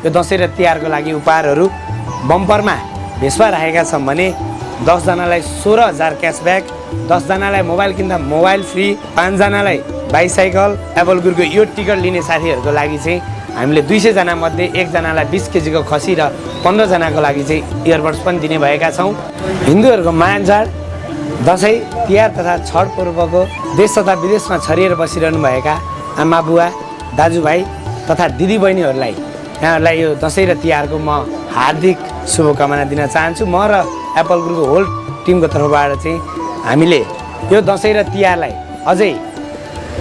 यो दसैँ र तिहारको लागि उपहारहरू बम्परमा भेसमा राखेका छौँ भने 10 जनालाई 16,000 क्यासब्याक, 10 जनालाई मोबाइल किन्दा मोबाइल फ्री, 5 जनालाई बाइसाइकल, एप्पल गुडको यो टिकट लिने साथीहरूको लागि चाहिँ हामीले 200 जना मध्ये 1 जनालाई 20 केजीको खसी र 15 जनाको लागि चाहिँ इयरबड्स पनि दिने भएका छौँ। हिन्दूहरूको महान चाड दसैँ तिहार तथा छठ पर्वको देश तथा विदेशमा छरिएर बसिरहनु भएका आमा बुवा दाजुभाइ तथा दिदीबहिनीहरूलाई यहाँहरूलाई यो दसैँ र तिहारको म हार्दिक शुभकामना दिन चाहन्छु। म र एप्पल ग्रुपको होल टिमको तर्फबाट चाहिँ हामीले यो दसैँ र तिहारलाई अझै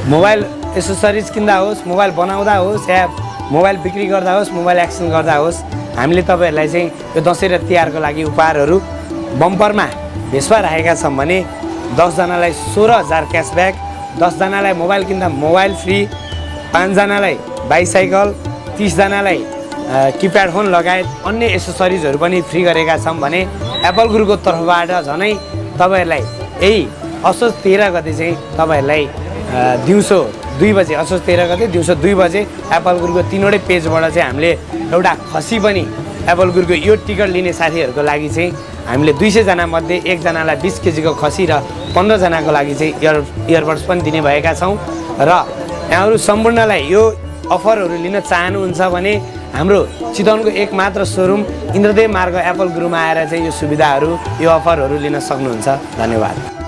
मोबाइल एसेसरिज किन्दा होस्, मोबाइल बनाउँदा होस् या मोबाइल बिक्री गर्दा होस्, मोबाइल एक्सचेन्ज गर्दा होस्, हामीले तपाईँहरूलाई चाहिँ यो दसैँ र तिहारको लागि उपहारहरू बम्परमा भेसमा राखेका छौँ भने 10 जनालाई 16,000 क्यासब्याक, 10 जनालाई मोबाइल किन्दा मोबाइल फ्री, 5 जनालाई बाइसाइकल, 30 जनालाई किप्याड फोन लगायत अन्य एसेसरिजहरू पनि फ्री गरेका छौँ भने एप्पल ग्रुपको तर्फबाट झनै तपाईँहरूलाई यही असोज 13 गते चाहिँ तपाईँहरूलाई दिउँसो 2 बजे, असोज 13 गते दिउँसो 2 बजे एप्पल ग्रुपको 3वटै पेजबाट चाहिँ हामीले एउटा खसी पनि एप्पल ग्रुपको यो टिकट लिने साथीहरूको लागि चाहिँ हामीले 200 जना मध्ये 1 जनालाई 20 केजीको खसी र 15 जनाको लागि चाहिँ इयरबड्स पनि दिने भएका छौँ। र यहाँहरू सम्पूर्णलाई यो अफरहरू लिन चाहनुहुन्छ भने हाम्रो चितवनको एकमात्र सोरुम इन्द्रदेव मार्ग एप्पल ग्रुपमा आएर चाहिँ यो सुविधाहरू, यो अफरहरू लिन सक्नुहुन्छ। धन्यवाद।